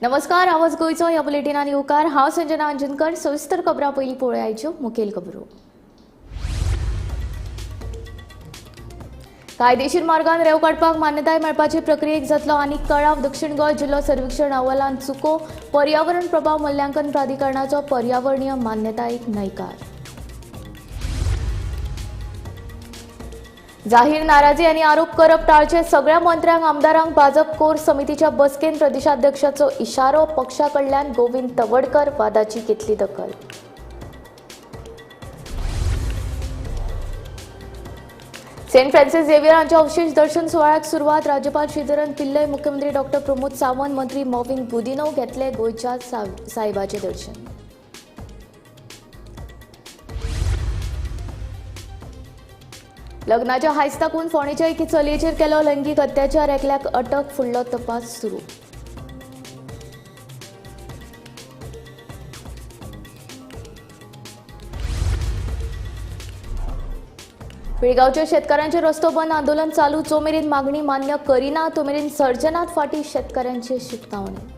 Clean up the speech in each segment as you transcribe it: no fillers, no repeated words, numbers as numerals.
नमस्कार, आवाज गोंयचो ह्या बुलेटिनान येवकार. हांव संजना अंजनकर. सविस्तर खबरां पयलीं पळोवया मुखेल खबरो. कायदेशीर मार्गान रेंव काडपाक मान्यताय मेळपाचे प्रक्रियेक जातलो आनी कळाव. दक्षिण गोंय जिल्लो सर्वेक्षण अहवालांत चुको. पर्यावरण प्रभाव मूल्यांकन प्राधिकरणाचो पर्यावरणीय मान्यतायेक न्हयकार. जाहीर नाराजी आनी आरोप करप टाळचे. सगळ्या मंत्र्यांक आमदारांक भाजप कोर समितीच्या बसकेन प्रदेशाध्यक्षाचो इशारो. पक्षा कडल्यान गोविंद तवडकर वादाची घेतली दखल. सेंट फ्रान्सिस झेवियर हांच्या अवशेष दर्शन सुवाळ्याक सुरवात. राज्यपाल श्रीधरन पिल्लय, मुख्यमंत्री डॉक्टर प्रमोद सावंत, मंत्री मॉविन गुदिनो घेतले गोंयच्या साहेबाचें दर्शन. लग्नाच्या हायस्ताकून फोंडेच्या एके चलयेचेर केलो लैंगीक अत्याचार. एकल्याक अटक, फुडलो तपास सुरू. पिळगांवच्या शेतकारांचे रस्तो बंद आंदोलन चालू. जो मेरेन मागणी मान्य करिना तो मेरेन सर्जनात फाटी शेतकारांची शिटकावणी.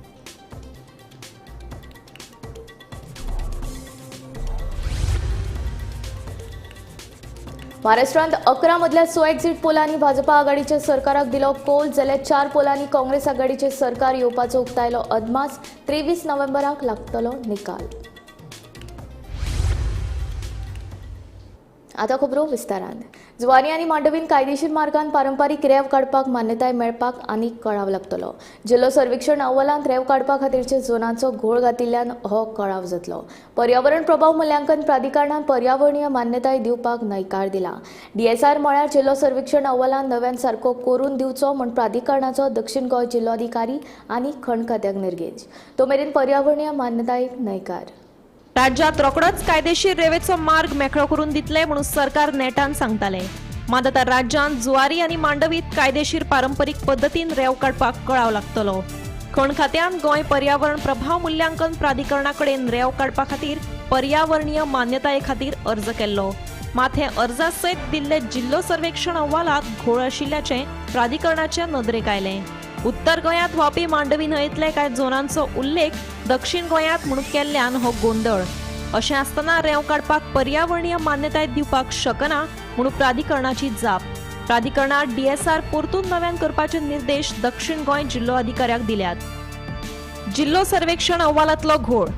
महाराष्ट्रांत 11 मदल्या 6 एक्झिट पोलांनी भाजपा आघाडीच्या सरकाराक दिलो कोल, जाल्यार 4 पोलांनी काँग्रेस आघाडीचे सरकार येवपाचो उक्तायलो अदमास. 23 नोव्हेंबराक लागतलो निकाल. आता खबरो विस्तारान. जुवारी आनी मांडवीन कायदेशीर मार्गान पारंपारीक रेंव काडपाक मान्यताय मेळपाक आनीक कळाव लागतलो. जिल्लो सर्वेक्षण अहवालांत रेंव काडपा खातीरचे झोनाचो घोळ घातिल्ल्यान हो कळाव जातलो. पर्यावरण प्रभाव मूल्यांकन प्राधिकरणान पर्यावरणीय मान्यताय दिवपाक न्हयकार दिला. डीएसआर म्हळ्यार जिल्लो सर्वेक्षण अहवालान नव्यान सारको करून दिवचो म्हूण प्राधिकरणाचो दक्षिण गोंय जिल्लोधिकारी आनी खण खात्याक निर्देश. तो मेरेन पर्यावरणीय मान्यतायेक न्हयकार. राज्यात रोखडोच कायदेशीर रेंवेचो मार्ग मेकळो करून दितले म्हणून सरकार नेटान सांगताले. मात आतां राज्यांत जुवारी आनी मांडवीत कायदेशीर पारंपरीक पद्दतीन रेंव काडपाक कळाव लागतलो. खण खात्यान गोंय पर्यावरण प्रभाव मूल्यांकन प्राधिकरणा कडेन रेंव काडपा खातीर पर्यावरणीय मान्यताये खातीर अर्ज केल्लो. मात हे अर्जा सयत दिल्ले जिल्लो सर्वेक्षण अहवालात घोळ आशिल्ल्याचें प्राधिकरणाच्या नदरेक आयलें. उत्तर गोंयांत व्हांवपी मांडवी न्हंयेंतले कांय झोनांचो उल्लेख दक्षिण गोंयांत म्हणून केल्ल्यान हो गोंदळ. अशें आसतना रेंव काडपाक पर्यावरणीय मान्यताय दिवपाक शकना म्हणून प्राधिकरणाची जाप. प्राधिकरणात डीएसआर परतून नव्यान करपाचे निर्देश दक्षिण गोंय जिल्लो अधिकाऱ्याक दिल्यात. जिल्लो सर्वेक्षण अहवालांतलो घोळ.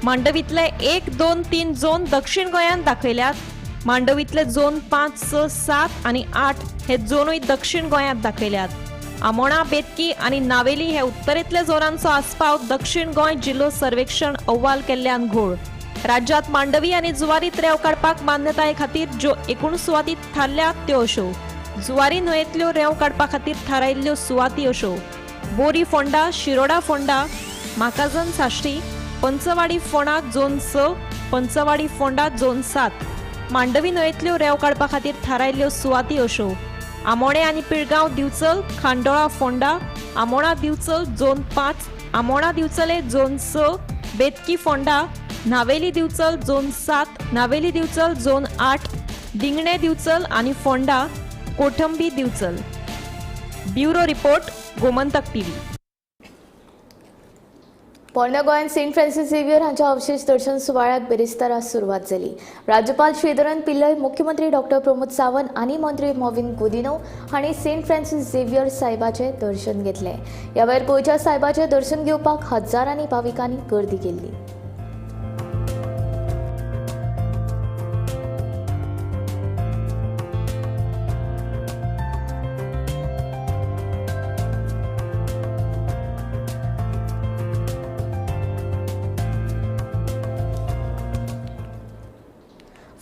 मांडवींतले 1, 2, 3 झोन दक्षिण गोंयांत दाखयल्यात. मांडवींतले झोन 5, 6, 7 आनी 8 हे झोनूय दक्षिण गोंयांत दाखयल्यात. आमोणा, बेतकी आनी नावेली हे उत्तरेंतल्या झोनांचो आस्पाव दक्षिण गोंय जिल्लो सर्वेक्षण अहवाल केल्ल्यान घोळ. राज्यांत मांडवी आनी जुवारीत रेंव काडपाक मान्यताये खातीर ज्यो एकूण सुवाती थारल्यात त्यो अश्यो. जुवारी न्हंयेंतल्यो रेंव काडपा खातीर थारायिल्ल्यो सुवाती अश्यो: बोरी फोंडा, शिरोडा फोंडा, माकाजन साश्टी, पंचवाडी फोंडा झोन 6, पंचवाडी फोंडा झोन 7. मांडवी न्हंयेंतल्यो रेंव काडपा खातीर थारायिल्ल्यो सुवाती अश्यो: आमोणें आनी पिळगांव दिवचल, खांडोळा फोंडा, आमोणा दिवचल झोन 5, आमोणा दिवचले zone 6, Betki Ponda, Naveli Divchal zone 7, Naveli Divchal zone 8, Dingne Divchal आनी Ponda, Kothambi Divchal. Bureau report, Gomantak TV. पोरण्या गोंयांत सेंट फ्रान्सिस झेवियर हांच्या अवशेष दर्शन सुवाळ्याक बिरेस्तारा सुरवात जाली. राज्यपाल श्रीधरन पिल्लय, मुख्यमंत्री डॉक्टर प्रमोद सावंत आनी मंत्री मॉविन गुदिनो हांणी सेंट फ्रान्सिस झेवियर साहेबाचें दर्शन घेतलें. ह्या वेळार गोंयच्या साहेबाचें दर्शन घेवपाक हजारांनी भाविकांनी गर्दी केल्ली.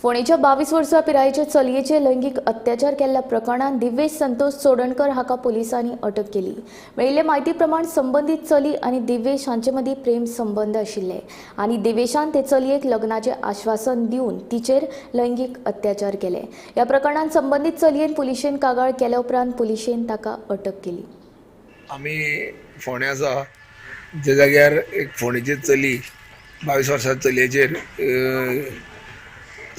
फोंडेच्या 22 वर्सां पिरायेचे चलयेचे लैंगीक अत्याचार केल्ल्या प्रकरणांत दिव्येश संतोष चोडणकर हाका पुलिसांनी अटक केली. मेळिल्ले म्हायती प्रमाण संबंदीत चली आनी दिव्येश हांचे मदीं प्रेम संबंद आशिल्ले आनी दिव्येशान ते चलयेक लग्नाचें आश्वासन दिवन तिचेर लैंगीक अत्याचार केले. ह्या प्रकरणांत संबंदीत चलयेन पुलिशेन कागाळ केल्या उपरांत पुलिशेन ताका अटक केली. आमी फोंड्या आसा ज्या जाग्यार एक फोंडेची चली 22 वर्सां चलयेचेर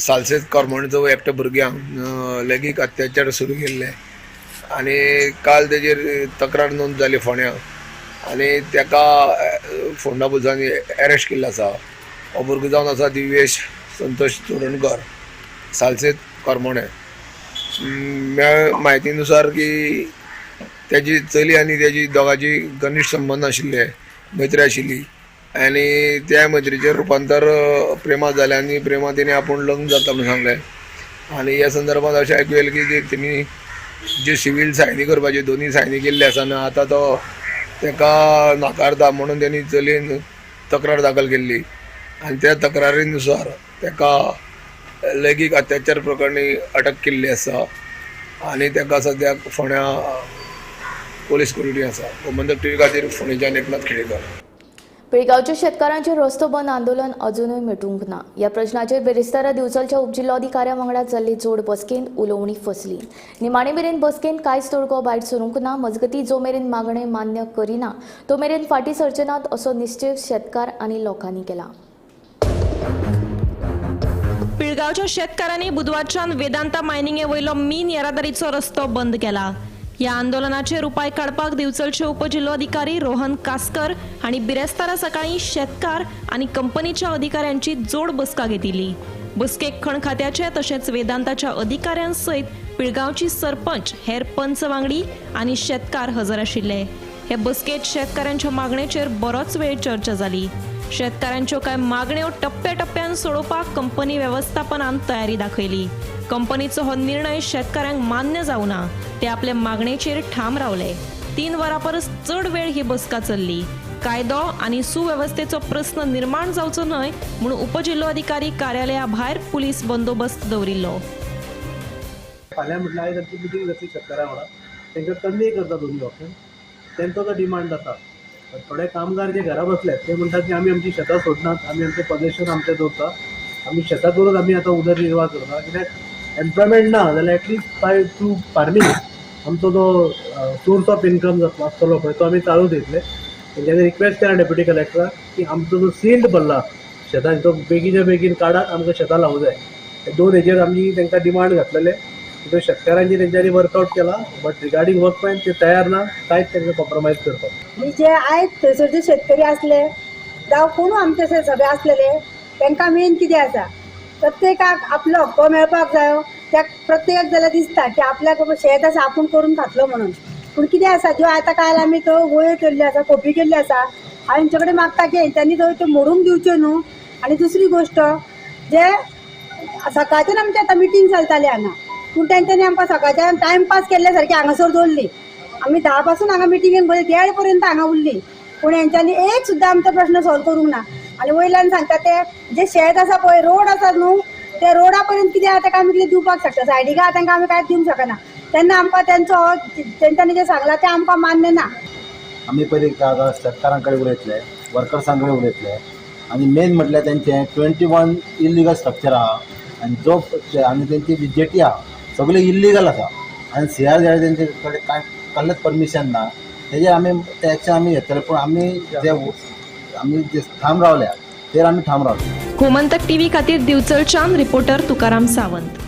सालसेत करमणचो एकट्या भुरग्यांक लैंगीक अत्याचार सुरू केल्ले आनी काल तेजेर तक्रार नोंद जाली फोंड्या आनी तेका फोंडा पुलिसांनी अरेस्ट केल्लो आसा. हो भुरगो जावन आसा दिव्येश संतोष चोडणकर, सालसेत, करमोणें. म्हायतीनुसार की तेजी चली आनी तेजी दोगांची घनिश्ट संबंद आशिल्ले, मैत्री आशिल्ली आनी त्या मैत्रीचें रुपांतर प्रेमात जालें आनी प्रेमात तेणी आपूण लग्न जाता म्हणून सांगलें. आनी ह्या संदर्भात अशें आयकूं येयलें की तेणी जे सिवील सायनी करपाचे दोनी सायनी केल्ले आसा आनी आतां तो ताका नाकारता म्हणून तेणी चलयेन तक्रार दाखल केल्ली आनी त्या तक्रारीनुसार ताका लैंगीक अत्याचार प्रकरणी अटक केल्ली आसा आनी ताका सद्याक फोंड्या पोलीस कोठडी आसा. गोमंतक टीव्ही खातीर फोंडेच्यान एकनाथ खेडेकर. पिळगांवच्या शेतकारांचेर रस्तो बंद आंदोलन अजुनूय मिटूंक ना. ह्या प्रश्नाचेर बिरेस्तारा दिवचलच्या उपजिल्लोधिकाऱ्या वांगडा जाल्ली जोड बसकेंत उलोवणी फसली. निमाणे मेरेन बसकेंत कांयच तोडगो भायर सरूंक ना. मजगतीं जो मेरेन मागणें मान्य करिना तो मेरेन फाटीं सरचे नात असो निश्चेव शेतकार आनी लोकांनी केला. पिळगांवच्या शेतकारांनी बुधवारच्यान वेदांता मायनिंगे वयलो मीन येरादारीचो रस्तो बंद केला. ह्या आंदोलनाचेर उपाय काडपाक दिवचलचे उपजिल्लोधिकारी रोहन कासकर हांणी बिरेस्तारा सकाळीं शेतकार आनी कंपनीच्या अधिकाऱ्यांची जोड बसका घेतिल्ली. बसकेक खण खात्याचे तशेंच वेदांताच्या अधिकाऱ्यां सयत पिळगांवची सरपंच, हेर पंच वांगडी आनी शेतकार हजर आशिल्ले. हे बसकेत शेतकारांच्या मागणेचेर बरोच वेळ चर्चा जाली. शेतकारांच्यो कांय मागण्यो टप्प्याटप्प्यान सोडोवपाक कंपनी वेवस्थापनान तयारी दाखयली. कंपनीचो हो निर्णय शेतकारांक मान्य जावना, ते आपले मागणेचेर ठाम रावले. 3 वरां परस चड वेळ ही बसका चल्ली. कायदो आनी सुवेवस्थेचो प्रस्न निर्माण जावचो न्हय म्हूण उपजिल्लोधिकारी कार्यालया भायर पुलीस बंदोबस्त दवरिल्लो. फाल्यां म्हटल्यार आयज आमची मिटींग जातली शेतकारां वांगडा, तांकां कन्वे करता दोनूय ऑप्शन. तेंचो जो डिमांड आसा, थोडे कामगार जे घरा बसले ते म्हणटात की आमी आमची शेतां सोडनात, आमी आमचें पॉझेशन आमचें दवरता, आमी शेतां करून आमी आतां उदरनिर्वाह करता. कित्याक एम्प्लॉयमेंट ना जाल्यार एटलिस्ट बाय थ्रू फार्मींग आमचो जो सोर्स ऑफ इनकम जातलो आसतलो पळय तो आमी चालू दितले. तेंच्यांनी रिक्वेस्ट केला डेप्युटी कलेक्टराक की आमचो जो सिल्ट भरला शेतान तो बेगीच्या बेगीन काडात, आमकां शेतां लावूं जाय. दोन हेजेर आमी तांकां डिमांड घातलेले. त्यो शेतकारांची तेंच्यांनी वर्कआउट केला, बट रिगार्डींग वर्कमॅन ते तयार ना कांयच तांकां कॉम्प्रोमायज करपाक. जे आयज थंयसर जे शेतकरी आसले जावं कोणू आमचे सगळे आसलेले तांकां मेन कितें आसा, प्रत्येकाक आपलो हक्क मेळपाक जायो. त्या प्रत्येकाक जाल्यार दिसता की आपल्याक शेत आसा आपूण करून खातलो म्हणून. पूण कितें आसा, ज्यो आतां काल आमी तो वयर केल्ल्यो आसा, खोपी केल्ल्यो आसा, हांव हेंचे कडेन मागता की हेंच्यांनी त्यो मोडूंक दिवच्यो न्हू. आनी दुसरी गोश्ट, जे सकाळच्यान आमची आतां मिटींग चलताली हांगा, पूण तेंच्यांनी आमकां सकाळच्यान टायमपास केल्ल्या सारकी हांगासर दवरली. आमी 10 पासून हांगा मिटिंगेन बरें 1:30 पर्यंत हांगा उरली, पूण हेंच्यांनी एक सुद्दां आमचो प्रश्न सॉल्व करूंक ना. आनी वयल्यान सांगता ते जे शेत आसा पळय, रोड आसा न्हू, ते रोडा पर्यंत कितें आसा ताका आमी कितें दिवपाक शकता, सायडीक आसा तांकां आमी कांयच दिवंक शकना. तेन्ना आमकां तेंचो तेंच्यांनी जें सांगलां तें आमकां मान्य ना. आमी पयलीं शेतकारां कडेन उलयतले, वर्कर्सां कडेन उलयतले आनी मेन म्हटल्यार तेंचें 21 इल्लिगल स्ट्रक्चर आहा आनी जो आनी तेंची जी जेटी आहा सगळी इल्लिगल आसा आनी सी आर जें तेंचे कडेन कांय कसलेंच परमिशन ना. तेजेर आमी ते एक्शन आमी घेतले, पूण आमी जे आमी जे ठाम रावल्या तेर आमी ठाम रावले. गोमंतक टीव्ही खातीर दिवचलच्यान रिपोर्टर तुकाराम सावंत.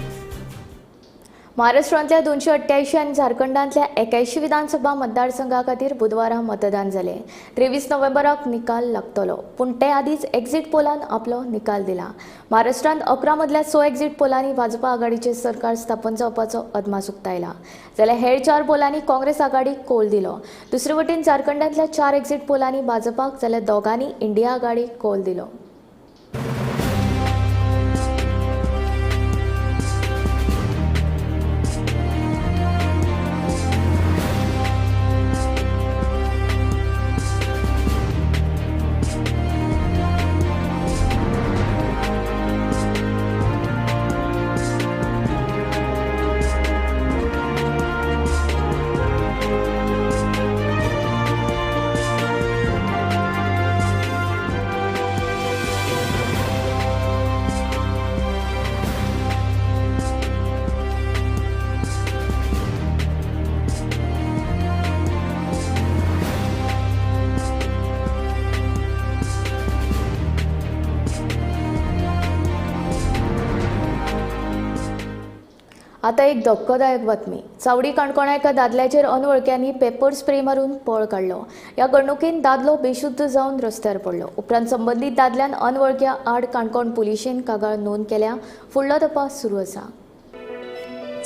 महाराष्ट्रांतल्या 288 आनी झारखंडांतल्या 81 विधानसभा मतदारसंघा खातीर बुधवारा मतदान जालें. 23 नोव्हेंबराक निकाल लागतलो, पूण ते आदींच एक्झिट पोलान आपलो निकाल दिला. महाराष्ट्रांत 11 मदल्या 6 एक्झिट पोलांनी भाजपा आघाडीचें सरकार स्थापन जावपाचो अदमास उक्तायला, जाल्यार हेर 4 पोलांनी काँग्रेस आघाडीक कोल दिलो. दुसरे वटेन झारखंडांतल्या 4 एक्झिट पोलांनी भाजपाक जाल्यार 2 इंडिया आघाडीक कोल दिलो. आता एक धक्कोदायक बातमी. चावडी काणकोणा एका दादल्याचेर अनवळख्यांनी पेपर स्प्रे मारून पळ काडलो. ह्या घडणुकेन दादलो बेशुद्ध जावन रस्त्यार पडलो. उपरांत संबंदीत दादल्यान अनवळख्या आड काणकोण पुलिशेन कागाळ नोंद केल्या. फुडलो तपास सुरू आसा.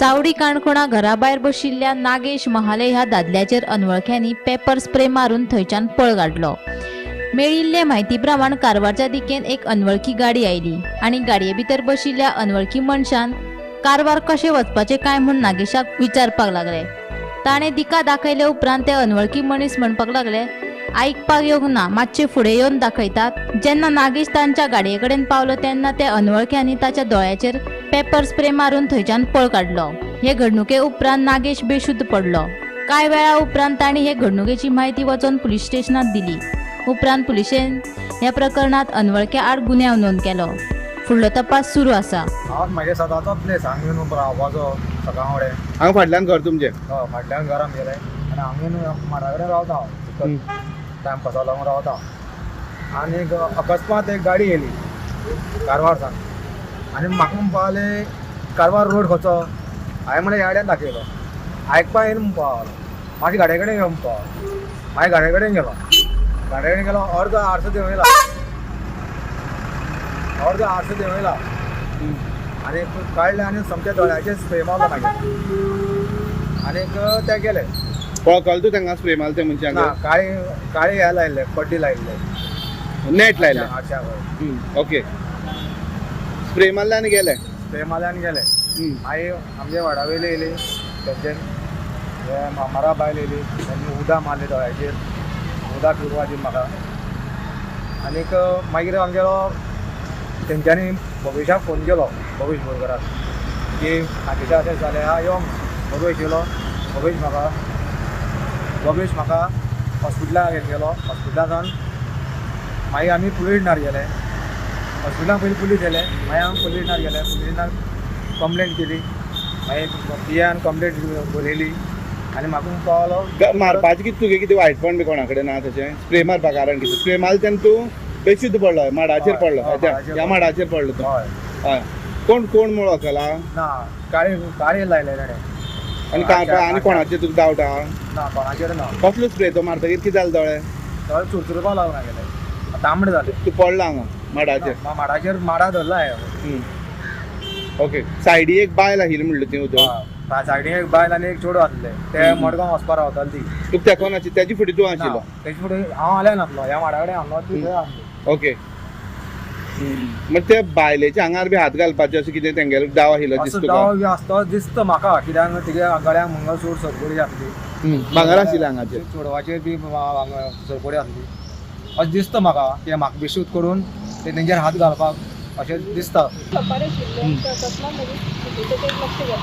चावडी काणकोणा घराभायर बशिल्ल्या नागेश महाले ह्या दादल्याचेर अनवळख्यांनी पेपर स्प्रे मारून थंयच्यान पळ काडलो. मेळिल्ले म्हायती प्रमाण कारवारच्या दिकेन एक अनवळखी गाडी आयली आनी गाडये भितर बशिल्ल्या अनवळखी मनशान कारवार कशें वचपाचें काय म्हूण नागेशाक विचारपाक लागले. ताणें दिका दाखयले उपरांत ते अनवळखी मनीस म्हणपाक लागले, आयकपाक येवंक ना, मातशें फुडें येवन दाखयतात. जेन्ना नागेश तांच्या गाडये कडेन पावलो तेन्ना ते अनवळख्यांनी ताच्या दोळ्याचेर पेपर स्प्रे मारून थंयच्यान पळ काडलो. हे घडणुके उपरांत नागेश बेशुद्ध पडलो. कांय वेळा उपरांत तांणी हे घडणुकेची म्हायती वचून पुलीस स्टेशनात दिली. उपरांत पुलिशेन ह्या प्रकरणात अनवळख्या आड गुन्यांव नोंद केलो. फुडलो तपास सुरू आसा. हांव म्हागे सदांचो प्लेस हांगा येवन रावपाचो सकाळ फुडें. हांगा फाटल्यान घर तुमचें? हय, फाटल्यान घर आमगेलें आनी हांगा येवन माडा कडेन रावता हांव, टायमपासा लागून रावता. आनी एक अकस्मात एक गाडी येयली कारवार सावन आनी म्हाका म्हणपा लागले कारवार रोड खंयचो. हांवें म्हणलें ह्या गाडयान दाखयलो. आयकपा येयना म्हणपा लागलो, म्हाज्या गाडये कडेन यो म्हणपा लागलो. मागीर गाडये कडेन गेलो, गाडये कडेन गेलो, अर्दो आरसो देंवयला, अर्दो आरसो देंवयला आनी काडलें आनी सामक्या दोळ्याचेर स्प्रे मारलो मागीर आनीक ते गेले. वळखल तूं तांकां स्प्रे मारले ते मनशांक? ना, काळी काळी हे लायिल्ले, पड्डी लायिल्ले, नेट लायिल्लें. आरशाक. ओके, स्प्रे मारले आनी गेले. स्प्रे मारले आनी गेले. मागीर आमच्या वाडा वयले येयली, तेंचे मामारा बायल येयली, तेंणी उदक मारलें दोळ्याचेर, उदक पिवपा दिलें म्हाका. आनीक मागीर आमगेलो तेंच्यांनी भविशाक फोन केलो, भविश बोरकराक, की नागेशा अशें जालें आहा यो. भवेश येयलो, भवेश म्हाका हॉस्पिटलाक घेवन गेलो. हॉस्पिटलां सावन मागीर आमी पुलीस स्टेशनार गेले. हॉस्पिटलान पयलीं पुलीस येयले, मागीर आमी पुलीस स्टेशनार गेले. पुलीस स्टेशनार कंप्लेन केली, मागीर पी आयन कंप्लेन बरयली आनी म्हाका म्हणपाक लागलो मारपाचें कितें तुगे कितें वायटपण बी कोणा कडेन ना तशें? स्प्रे मारपा कारण कितें? स्प्रे मारले तेन्ना तूं बेशुद्ध पडलो, माडाचेर पडलो. ह्या माडाचेर पडलो तूं. हय. हय. कोण कोण म्हूण वळखला? ना, काळी काळी लायले ताणें. आनी आनी कोणाचेर तुका डावट आहा? ना, कोणाचेर ना. कसलो स्प्रे तो मारतकीर कितें जालें दोळे? दोळे चुरचुरपाक लागलो मागेले, तांबडे जाले. तूं पडला हांगा माडाचेर? माडाचेर, माडा धरला हांवें. ओके. सायडी एक बायल आशिल्ली म्हणलें तुवें उदक? सायडीक एक बायल आनी एक चेडूं आसलें, ते मडगांव वचपा रावताले ती. तुका तेंकोन आशिल्ली तेजी फुडें तूं आशिल्लो? तेजे फुडें हांव आलें नासलो, ह्या माडा कडेन आसलो, ती थंय आसली. ओके. मागीर ते बायलेच्या आंगार बी हात घालपाचें अशें कितें तेंगेलो दाव आशिल्लो असो दिसता तुका? दाव बी आसतो दिसता म्हाका, कित्याक तिगे गळ्याक मंगळसूत्र सरपळी आसली, भांगर आशिल्लें आंगाचेर, चेडवाचेर बी सरपळी आसली अशें दिसता म्हाका. की म्हाका बेशूद करून ते तेंचेर हात घालपाक अशें दिसता.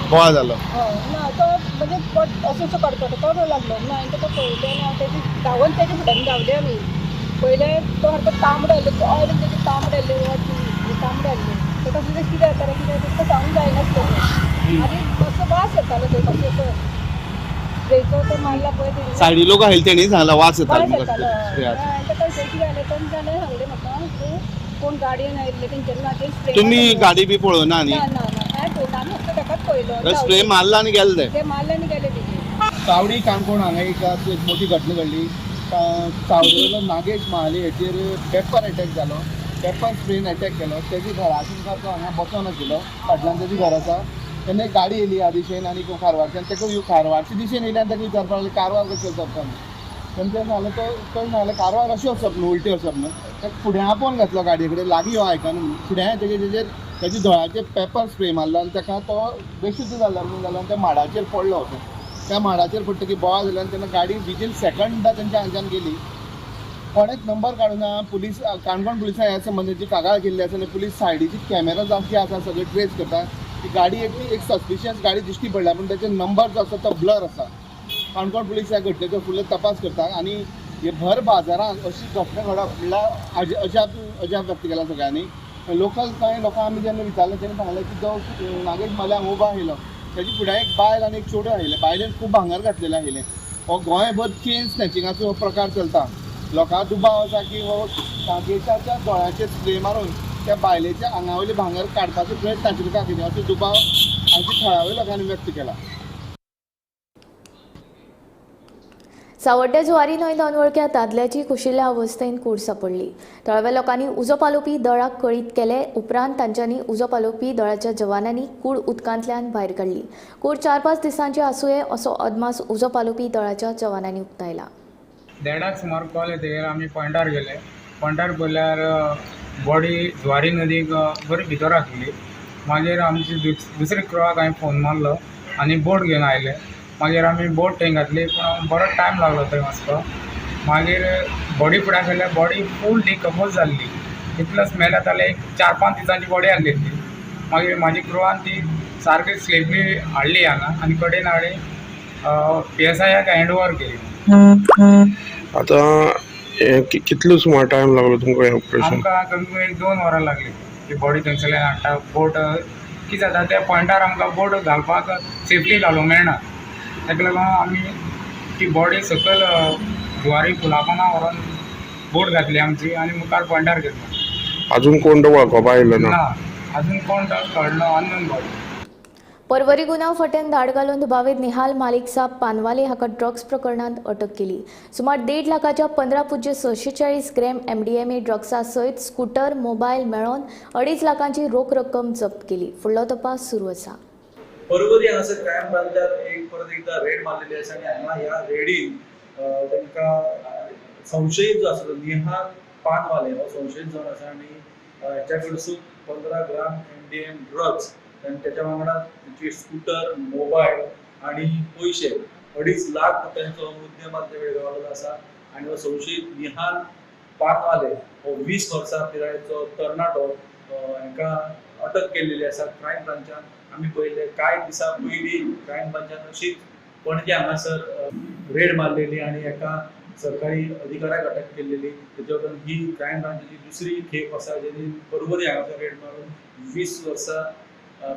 बोवाळ जालो ना तो म्हणजे असो असो कडकडपाक लागलो ना, हांवें ताका पळयलें आनी हांव तेजे धांवन तेजे फुड्यान धांवलें. आमी पयलें तो सारको तांबडो आसलो, ऑयल तेजे तांबडे आसले, तांबडे आसले. ताका सुद्दां कितें जातालें कितें ताका सांगूंक जायनासलें आनी असो वास येतालो थंय, कसो असो स्प्रेचो तो मारला पळय. सायडी लोक आशिल्ले तेणी सांगला वास येतालो. वास येतालो. हांवें ताका कितें जालें ताणें सांगलें म्हाका कोण गाडयेन आयिल्ले तेंच्यांनी म्हाजेर स्प्रे. तुमी गाडी बी पळोवना न्ही? ना ना ना, कांय पळोवना आमी, फक्त ताकाच पळयलो. स्प्रे मारला आनी गेले ते. ते मारले आनी गेले तेजे. चावडी काणकोण हांगा एक मोठी घटना घडली. चावडेलो नागेश महाले हेचेर पेपर अटॅक जालो, पेपर स्प्रेन अटॅक केलो. तेजे घरा मुखार तो हांगा बसोन आशिल्लो, फाटल्यान तेजें घर आसा. तेन्ना एक गाडी येयली ह्या दिशेन आनी कारवारच्यान ताका कारवारच्या दिशेन येयली आनी ताका विचारपाक लागली कारवार कशें वचप काय म्हणून. तेन्ना तें सांगलें, तो सांगलें कारवार अशें वचप न्हू, उलटें वचप न्हू. ताका फुडें आपोवन घातलो गाडये कडेन, लागीं यो आयकना म्हणून. फुडें येतकीर तेजेर तेज्या दोळ्याचेर पेपर स्प्रे मारलो आनी ताका तो बेशुद्ध जालो म्हणून जालो आनी त्या माडाचेर पडलो वचून. त्या माडाचेर पडटकीर बोवाळ जालो आनी तेन्ना गाडी विदीन सेकंडा तेंच्या हांगच्यान गेली. कोणेच नंबर काडूना. पुलीस काणकोण पुलिसां ह्या संबंदीची कागाळ केल्ली आसा आनी पुलीस सायडीची कॅमेरा जे आसा सगळे ट्रेस करता. ती गाडी एक सस्पिशियस गाडी दिश्टी पडल्या, पूण ताचे नंबर जो आसा तो ब्लर आसा. काणकोण पुलीस ह्या घटनेचो फुडलो तपास करता आनी हे भर बाजारांत अशी घटना घडप म्हणल्यार अजाप व्यक्त केला सगळ्यांनी. लोकल कांय लोकांक आमी जेन्ना विचारलें तेणें सांगलें की जो नागेश महाले हांगा उबो आशिल्लो तेजे फुडें एक बायल आनी एक चेडूं आशिल्लें. बायलेन खूब भांगर घातलेलें आशिल्लें. हो गोंयभर चेन स्नॅचिंगाचो हो प्रकार चलता. लोकांक दुबाव आसा की हो नागेशाच्या दोळ्याचेर स्प्रे मारून त्या बायलेच्या आंगा वयलें भांगर काडपाचो प्रयत्न आशिल्लो काय कितें असो दुबाव आनी ती थळाव्या लोकांनी व्यक्त केला. सावड्ड्या जुवारी न्हंयेंत अनवळख्या दादल्याची कुशिल्ल्या अवस्थेन कूड सांपडली. थळाव्या लोकांनी उजो पालोवपी दळाक कळीत केले उपरांत तांच्यांनी उजो पालोवपी दळाच्या जवानांनी कूड उदकांतल्यान भायर काडली. कूड 4-5 दिसांची आसुये असो अदमास उजो पालोवपी दळाच्या जवानांनी उक्तायला. 1:30 सुमार कॉल येतकीर आमी पॉयंटार गेले. पॉयंटार पळयल्यार बॉडी जुवारी नदीक बरी भितर आसली. मागीर आमची दुसरे क्रुवाक हांवें फोन मारलो आनी बोट घेवन आयले. मागीर आमी बोट थंय घातली, पूण बरो टायम लागलो थंय वचपाक. मागीर बॉडी फुड्यान गेल्यार बॉडी फूल डिकम्पोज जाल्ली. इतलो स्मेल येताले, 4-5 दिसांची बॉडी आहली ती. मागीर म्हाजी क्रुवान ती सारकी स्लेपली हाडली हांगा आनी कडेन हाडली PSI hand ओवर केली. आतां कितलो सुमार टायम लागलो तुमकां हें ऑपरेशन? आमकां कमी कमी 2 वरां लागली ती बॉडी थंयसरल्यान हाडटा. बोट कितें जाता त्या पॉयंटार आमकां बोट घालपाक सेफली घालूंक मेळना, ताका लागून आमी ती बॉडी सकयल जुवारी पुला व्हरोन बोट घातली आमची आनी मुखार पॉयंटार गेली. अजून कोण तो वळखोपा आयलो ना? अजून कोण तो कळना, अननोन बॉडी. पर्वरी गुन्यांव फट्यान धाड घालून दुबावीत निहाल मालिक साब पानवाले हाका ड्रग्स प्रकरणांत अटक केली. सुमार 1.5 लाखाच्या 15.46 ग्रॅम MDMA ड्रग्सा सयत स्कूटर, मोबायल मेळोवन 2.5 लाखांची रोख रक्कम जप्त केली. फुडलो तपास सुरू आसा. पर्वरी हांगासर क्रायम ब्रांचान एक परत एकदा रेड मारलेली आसा आनी हांगा ह्या रेडीन तांकां संशयीत जो आसा तो निहाल पानवाले हो संशयीत जावन आसा आनी हेच्या कडसून 15 ग्राम MDMA drugs आनी त्याच्या वांगडा तांची स्कूटर, मोबायल आनी पयशे 2.5 लाख रुपयांचो मुद्देमाल ते वेळ गावलेलो आसा. आनी हो संशयीत निहाल पानवाले हो 20 वर्सां पिरायेचो तरणाटो हांकां अटक केल्लेली आसा क्रायम ब्रांचान. आमी पळयले कांय दिसां पयलीं क्रायम ब्रांचान अशीच पणजे हांगासर रेड मारलेली आनी एका सरकारी अधिकाऱ्याक अटक केल्लेली. तेच्या उपरांत ही क्रायम ब्रांचाची दुसरी खेप आसा जेणी पर्वरी हांगासर रेड मारून 20 वर्सां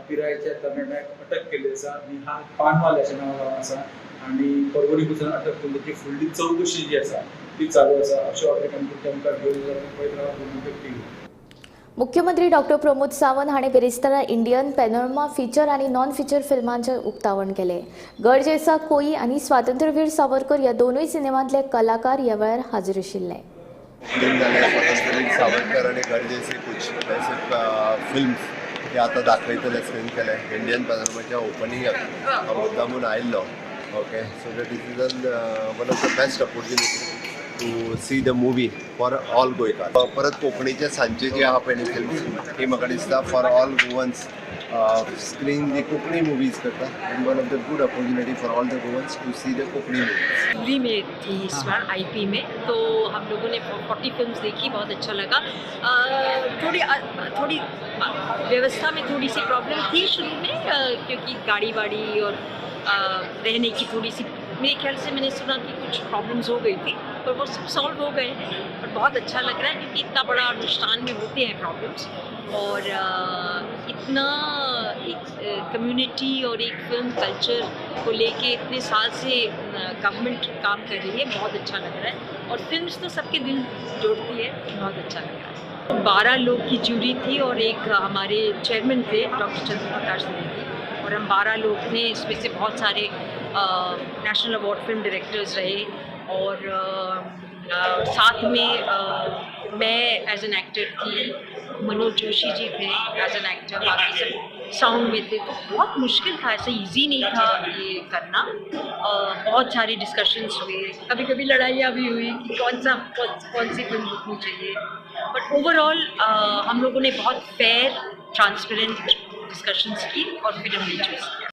पिरायेच्या तरणाट्याक अटक केल्ली आसा. निहाल पानवाले अशें नांव जावन आसा आनी पर्वरी कडसून अटक केल्ली. ती फुडली चवकशी जी आसा ती चालू आसा. अश्यो अपडेट आमी तुमच्या मुखार घेवन पळयत रावप टीव्ही. मुख्यमंत्री डॉक्टर प्रमोद सावंत हाणें बिरेस्तारा इंडियन पॅनोरमा फीचर आनी नॉन फीचर फिल्मांचें उक्तावण केलें. गड जैसा कोई आनी स्वातंत्र्यवीर सावरकर ह्या दोनूय सिनेमांतले कलाकार ह्या वेळार हाजीर आशिल्ले. स्वातंत्र्यवीर सावरकर आनी गड जैसे कुछ ऐसे फिल्म्स हे आतां दाखयतले स्क्रीन केले. इंडियन पॅनोरमाच्या ओपनिंगाक हांव मुद्दामून आयिल्लो. Okay, so that is one of the best opportunity to see the movie for all गोंयकार. परत कोंकणीचे सांचे जे आहा पळय न्ही फिल्म्स ही म्हाका दिसता फॉर ऑल गोवन्स स्क्रीन जी कोंकणी मुवीज करता and one of the good opportunity for all the Goans to see the Konkani movies. Jury में थी इस बार IP में, तो हम लोगों ने 40 फिल्म्स देखी, बहुत अच्छा लगा. थोड़ी थोड़ी व्यवस्था में थोड़ी सी प्रॉब्लम थी शुरू में, क्योंकि गाड़ी वाड़ी और रहने की थोड़ी सी, मेरे ख्याल से मैंने सुना कि कुछ प्रॉब्लम्स हो गई थी, पर वो सब सॉल्व हो गए हैं. और बहुत अच्छा लग रहा है क्योंकि इतना बड़ा अनुष्ठान में होते हैं प्रॉब्लम्स, और इतना एक कम्युनिटी और एक फिल्म कल्चर को लेके इतने साल से गवर्नमेंट काम कर रही है, बहुत अच्छा लग रहा है. और फिल्म्स तो सबके दिल जोड़ती है, बहुत अच्छा लग रहा है. 12 लोग की जूरी थी और एक हमारे चेयरमैन थे डॉक्टर चंद्र प्रकाश द्विवेदी, और हम 12 लोग थे. इसमें से बहुत सारे नेशनल अवार्ड फिल्म डायरेक्टर्स रहे, और साथ में मैं एज एन एक्टर थी, मनोज जोशी जी थे एज एन एक्टर, बाकी सब साउंड में थे. तो बहुत मुश्किल था, ऐसा इजी नहीं था ये करना. बहुत सारे डिस्कशंस हुए, कभी कभी लड़ाइयाँ भी हुई कि कौन सी फिल्म रुकनी चाहिए. बट ओवरऑल हम लोगों ने बहुत फेयर, ट्रांसपेरेंट डिस्कशंस की और फिर हमने चूज़ किया.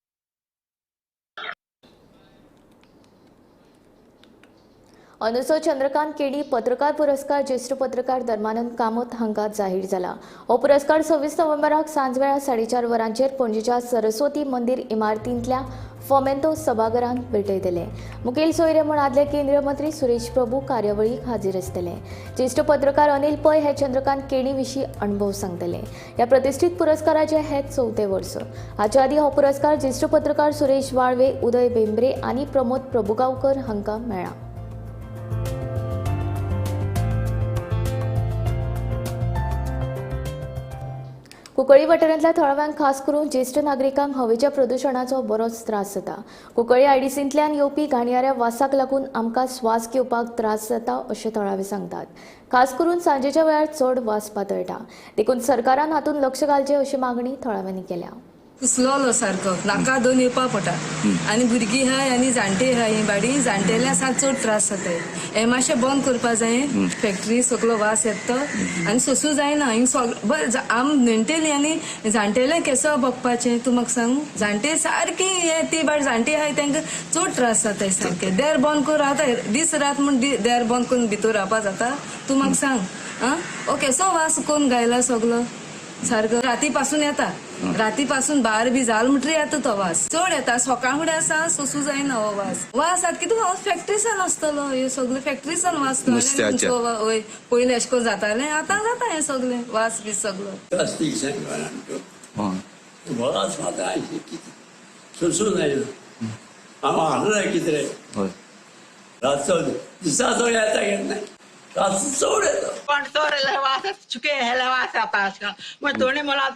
अंदूचो चंद्रकांत केणी पत्रकार पुरस्कार ज्येष्ठ पत्रकार धर्मानंद कामत हांकां जाहीर जाला. हो पुरस्कार 26 नोव्हेंबराक सांजवेळा 4:30 वरांचेर पणजेच्या सरस्वती मंदिर इमारतींतल्या फोमेंतो सभाघरांत भेटयतले. मुखेल सोयरे म्हूण आदले केंद्रीय मंत्री सुरेश प्रभू कार्यावळीक हाजीर आसतले. ज्येष्ठ पत्रकार अनिल पै हे चंद्रकांत केणी विशीं अणभव सांगतले. ह्या प्रतिश्ठीत पुरस्काराचें हें चवथें वर्स. हाचे आदीं हो पुरस्कार ज्येष्ठ पत्रकार सुरेश वाळवे, उदय भेंब्रे आनी प्रमोद प्रभुगांवकर हांकां मेळ्ळा. कुंकळ्ळी वाठारांतल्या थळाव्यांक खास करून ज्येश्ठ नागरिकांक हवेच्या प्रदुशणाचो बरोच त्रास जाता. कुंकळ्ळी आयडीसींतल्यान येवपी घाणयाऱ्या वासाक लागून आमकां श्वास घेवपाक त्रास जाता अशें थळावे सांगतात. खास करून सांजेच्या वेळार चड वास पातळटा, देखून सरकारान हातूंत लक्ष घालचें अशी मागणी थळाव्यांनी केल्या. कुसलोलो सारको नाका दोन येवपा पडटा आनी भुरगीं आहाय आनी जाणटे आहाय, ही बाडी जाणटेल्या सात चड त्रास जाताय. हें मातशें बंद करपा जाय. फॅक्टरी सगलो वास येता तो आनी सोसूं जायना. हिंग सगळें बरें आम नेणटेली आनी जाणटेले केसो बघपाचें तूं म्हाका सांग. जाणटे सारकी हे ती बाडी जाणटी आहाय तांकां चड त्रास जाताय सारके. देर बंद करून रावता दीस रात म्हूण देर बंद करून भितर रावपा जाता तूं म्हाका सांग. आं ओ केसो वास कोन्न गायला सगलो सारको. राती पासून येता, राती पासून बार बी जाल म्हणटरी येता तो वास चड येता. सकाळ फुडें आसा सोसूं जायना हो वास. वास आतां कितें फॅक्टरीसान आसतलो, ह्यो सगळ्यो फॅक्टरीसान वास. हय पयलीं अशें करून जातालें, आतां जाता हें सगळें वास बी सगळो. वास मात सोसूं जायना. हांव हाडलें कितें रातचो दिसाचो येता केन्ना चड येता. पण चड वास चुके हेले वास येता अशें करून दोनी मोला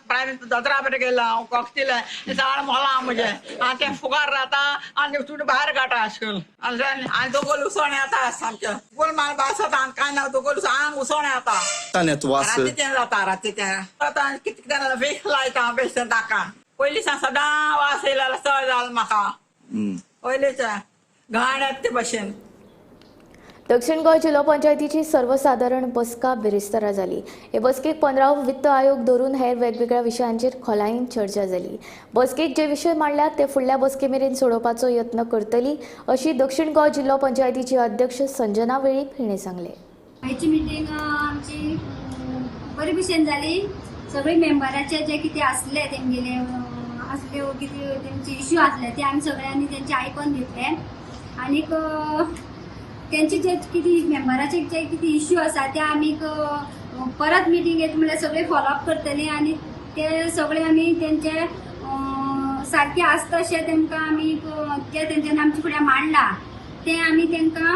दोतरा बरें गेलो हांव कोकतिलें साळ मोला म्हजें आनी तें फुगार रावता आनी चूड भायर काडटा अशें करून. आनी दोगोल उसोण येता सामकें गोल मार भास जाता आनी कांय ना दोगोल आंग उसोण येता. राती तें जाता, राती तें जाता. कितें कितें वेस लायता बेश्टें ताका. पयलीं सावन सदां वास येयलो चड जालो म्हाका पयलींच घाण येता ते भशेन. दक्षिण गोंय जिल्हो पंचायतीची सर्वसादारण बसका बिरेस्तारा जाली. हे बसकेक 15वो वित्त आयोग धरून हेर वेगवेगळ्या विशयांचेर खोलायेन चर्चा जाली. बसकेक जे विशय मांडल्यात ते फुडल्या बसके मेरेन सोडोवपाचो यत्न करतली अशी दक्षिण गोंय जिल्हो पंचायतीची अध्यक्ष संजना वेळीप हिणें सांगलें. आयची मिटींग आमची बरी भशेन जाली. सगळे मेंबराचे जे कितें आसले तेमगेले आसले कितें तेमचे इश्यू आसले ते आमी सगळ्यांनी तेंचे आयकोन घेतले आनीक त्यांचे जे कितें मेंबराचे जे कितें इश्यू आसा ते आमी परत मिटींग येता म्हणल्यार सगळे फॉलोअप करतले आनी ते सगळे आमी तेंचे सारके आसता अशें तेमकां आमी ते तेंच्यांनी आमचे फुडें मांडला ते आमी तेंकां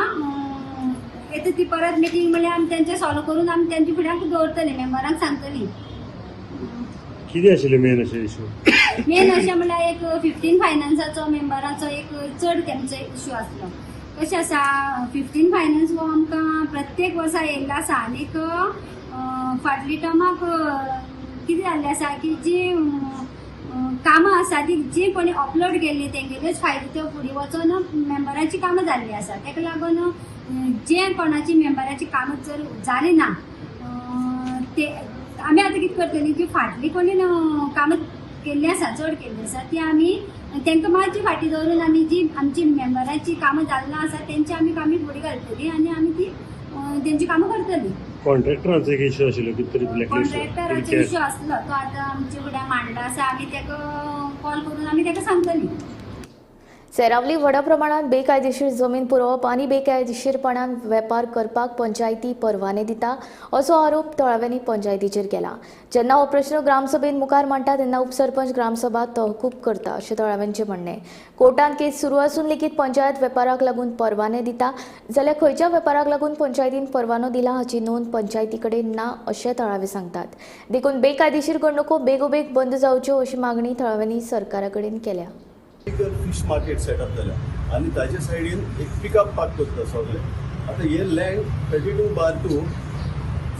येता ती परत मिटींग म्हणल्यार आमी तेंचे सॉल्व करून आमी तेंचे फुड्याक दवरतले, मेंबरांक सांगतली. कितें आशिल्लें मेन अशें इश्यू? मेन अशें म्हणल्यार एक 15 फायनान्साचो मेंबराचो एक चड तेमचो इश्यू आसलो. कशें आसा 15 फायनान्स हो आमकां प्रत्येक वर्सा येयल्लो आसा आनीक फाटली टर्माक कितें जाल्लें आसा की जी कामां आसा ती जी कोणी अपलोड केल्ली तेंगेल्योच फायली त्यो फुडें वचोन मेंबराची कामां जाल्लीं आसा. ताका लागून जे कोणाची मेंबराची कामां जर जाली ना ते आमी आतां कितें करतली की फाटली कोणी कामां केल्लीं आसा चड केल्ली आसा ती आमी तांकां मातशी फाटीं दवरून आमी जी आमची मेंबराची कामां जाल्ली आसा तेंची आमी कामां फुडें घालतली आनी आमी ती तेंची कामां करतली. कॉन्ट्रॅक्टरांचो एक इश्यू आशिल्लो कितें तरी ब्लॅकलिस्ट? कॉन्ट्रॅक्टराचो इश्यू आसलो तो आतां आमचे फुडें मांडला आसा, आमी ताका कॉल करून आमी ताका सांगतली. सेरावली व्हडा प्रमाणात बेकायदेशीर जमीन पुरोवप आनी बेकायदेशीरपणान वेपार करपाक पंचायती परवाने दिता असो आरोप थळाव्यांनी पंचायतीचेर केला. जेन्ना हो प्रश्न ग्रामसभेन मुखार मांडटा तेन्ना उपसरपंच ग्रामसभा तहकूब करता अशें थळाव्यांचें म्हणणें. कोर्टान केस सुरू आसून लेगीत पंचायत वेपाराक लागून परवाने दिता जाल्यार खंयच्या वेपाराक लागून पंचायतीन परवानो दिला हाची नोंद पंचायती कडेन ना अशें थळावे सांगतात. देखून बेकायदेशीर घडणुको बेगोबेग बंद जावच्यो अशी मागणी थळाव्यांनी सरकारा कडेन केल्या. एक फिश मार्केट सेटअप जाल्या आनी ताजे सायडीन एक पिकअप पार्क करता सगळे. आतां हे लँड 32/2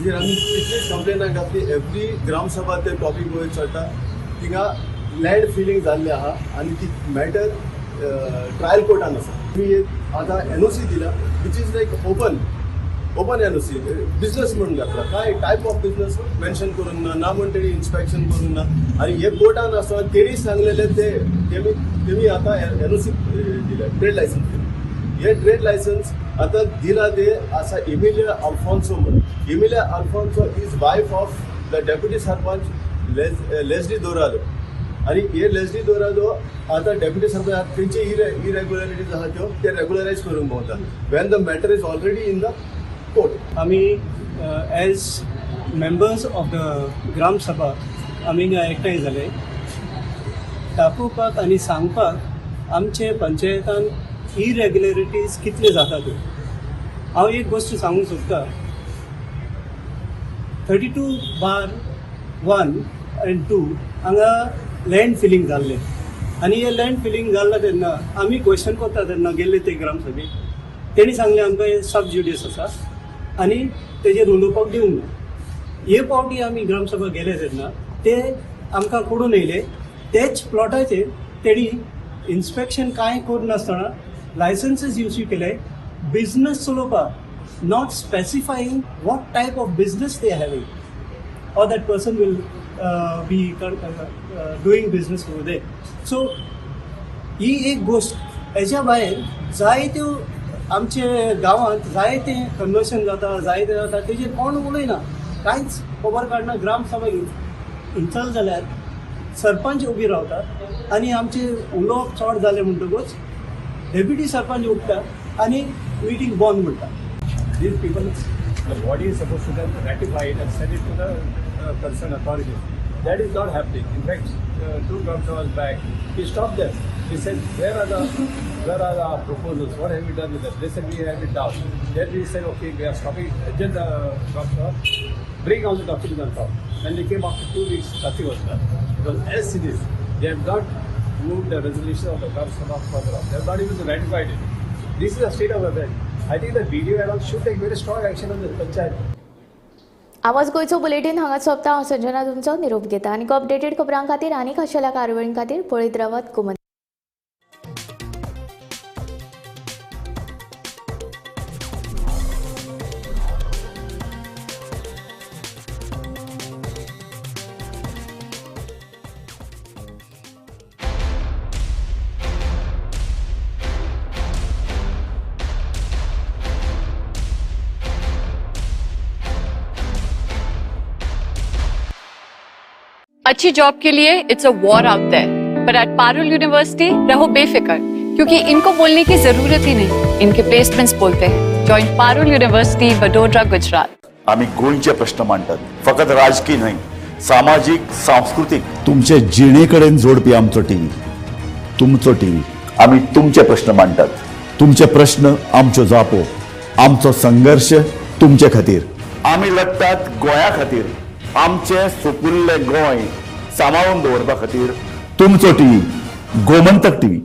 जेर आमी कितलीच कंप्लेनां घातली, एवरी ग्रामसभा ते टॉपीक वयर चडटा. थिंगा लँड फिलींग जाल्लें आहा आनी ती मॅटर ट्रायल कोर्टान आसा. तुमी आतां एनओसी दिला which is like open open NOC business म्हणून घातला, काय टायप ऑफ बिझनस मेन्शन करूंक ना, ना म्हण तेणी इन्स्पेक्शन करूंक ना. आनी हे कोर्टान आसतना तेणी सांगलेले ते तेमी आतां एनओसी दिल्या, ट्रेड लायसन्स दिलें. हे ट्रेड लायसन्स आतां दिला ते आसा एमिलिया अल्फोन्सो म्हणून. Emilia Alfonso is wife of the deputy sarpanch Leslie Dorado. आनी हे लेस्ली दोरादो आतां डेप्युटी सरपंच तेंचे इरेग्युलरिटीज आहा त्यो ते रेगुलरायज करूंक भोंवता when the matter is already in the court. आमी as members of the Gram Sabha आमी एकठांय जाले दाखोवपाक आनी सांगपाक आमचे पंचायतान इरेग्युलरिटीज कितले जाता त्यो. हांव एक गोश्ट सांगूंक सोदता, 32/1 and 2 हांगा लँड फिलींग जाल्लें आनी हे लँड फिलींग जाल्लें तेन्ना आमी क्वेश्चन करता तेन्ना गेल्ले ते ग्रामसभेक तेणी सांगलें आमकां हें सब ज्युडिस आसा आनी तेजेर उलोवपाक दिवंक ना. हे पावटी आमी ग्रामसभा गेले तेन्ना ते आमकां कोडून येयले तेच प्लॉटाचेर तेणी इन्स्पेक्शन कांय करनासतना लायसन्सीस इश्यू केले बिजनस चलोवपाक, not specifying what type of business they having or that person will be doing business over there. So ही एक गोश्ट. हेच्या भायर जायत्यो आमचे गांवांत जायते कन्वर्शन जाता, जायते जाता, तेजेर कोण उलयना, कांयच खबर काडना. ग्रामसभा इंचल जाल्यार सरपंच उबी रावता आनी आमचे उलोवप चड जालें म्हणटकूच डेप्युटी सरपंच उठता आनी मिटींग बंद म्हणटा. These people, the body is supposed to then ratify it and send it to the concerned authorities. That is not happening. In fact, 2 Gram Sabhas back, he stopped them. He said, where are our proposals? What have we done with them? They said, we have it down. Then we said, okay, we are stopping, adjourn the Gram Sabha, bring all the documents on top. When they came after 2 weeks, nothing was done. Because as it is, they have not moved the resolution of the Gram Sabha further up. They have not even ratified it. This is a state of affairs. I think the BDO and all should take very strong action on the panchayat. आवाज गोंयचो bulletin हांगा सोंपता. हांव संजना तुमचो निरोप घेता आनी updated खबरां खातीर आनी खाशेल्या कारवाई खातीर पळयत रावात गोमंतक. अच्छी जॉब के लिए it's a war out there, पर एट पारुल यूनिवर्सिटी रहो बेफिक्र, क्योंकि इनको बोलने की जरूरत ही नहीं, इनके प्लेसमेंट्स बोलते हैं. Join Parul university, Vadodara, Gujarat. आम्ही गोंयचे प्रश्न मांडतात, फकत राजकीय न्हय, सामाजीक, सांस्कृतीक, तुमचे जिणेकडेन जोडपी आमचो टीव्ही, तुमचो टीव्ही. आम्ही तुमचे प्रश्न मांडतात, तुमचे प्रश्न आमच्यो जापो, आमचो संघर्ष तुमचे खातीर. आम्ही लढतात गोंया खातीर, आमचे सुपुल्ले गोंय सांबाळून दवरपा खातीर. तुमचो टीव्ही, गोमंतक टीव्ही.